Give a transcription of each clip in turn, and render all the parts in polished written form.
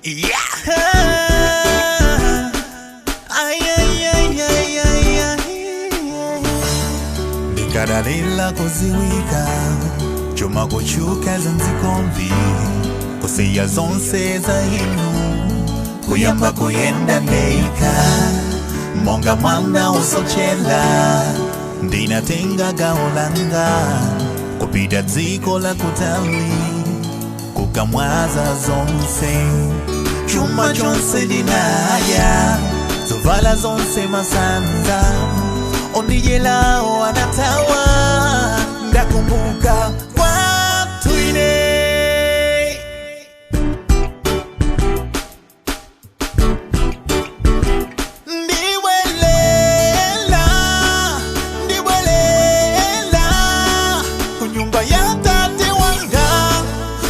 Yeah. Ay, ay, ay, ay, ay, ay. Ndikadalila kuziwika chuma kuchuka zanzikomvi kusiya zonse za inu kuyamba kuyenda ndeika monga mwana usochela ndinatenga gawo langa kupita dziko la kutali kukamwaza zonse chuma chonse ndinaya zovala zonse masanza ondijelao anatawa ndakumbuka kwatwine. Ndiwelela, ndiwelela kunyumba ya tate wanga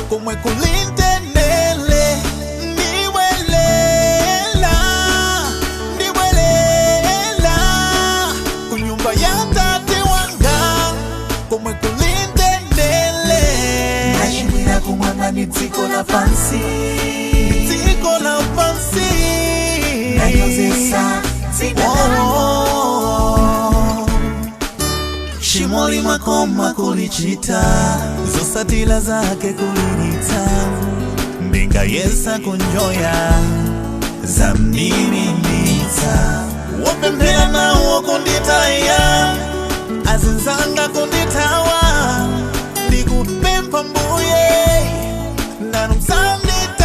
komwe kulindendele. Ndiwelela, ndiwelela kunyumba ya tate wanga komwe kulindendele. Ndachimwira kumwamba ndi dziko lapansi, Dziko la pansi. Ndanyozesa dzina lanu. Oh. Shimo limakoma kulichita zosatila zake kulilitsa ndingayesa kunjoya zamnililitsa wopemphera nawo kunditaya azinzanga kunditawa ndikupempha mbuye nanu msanditaye.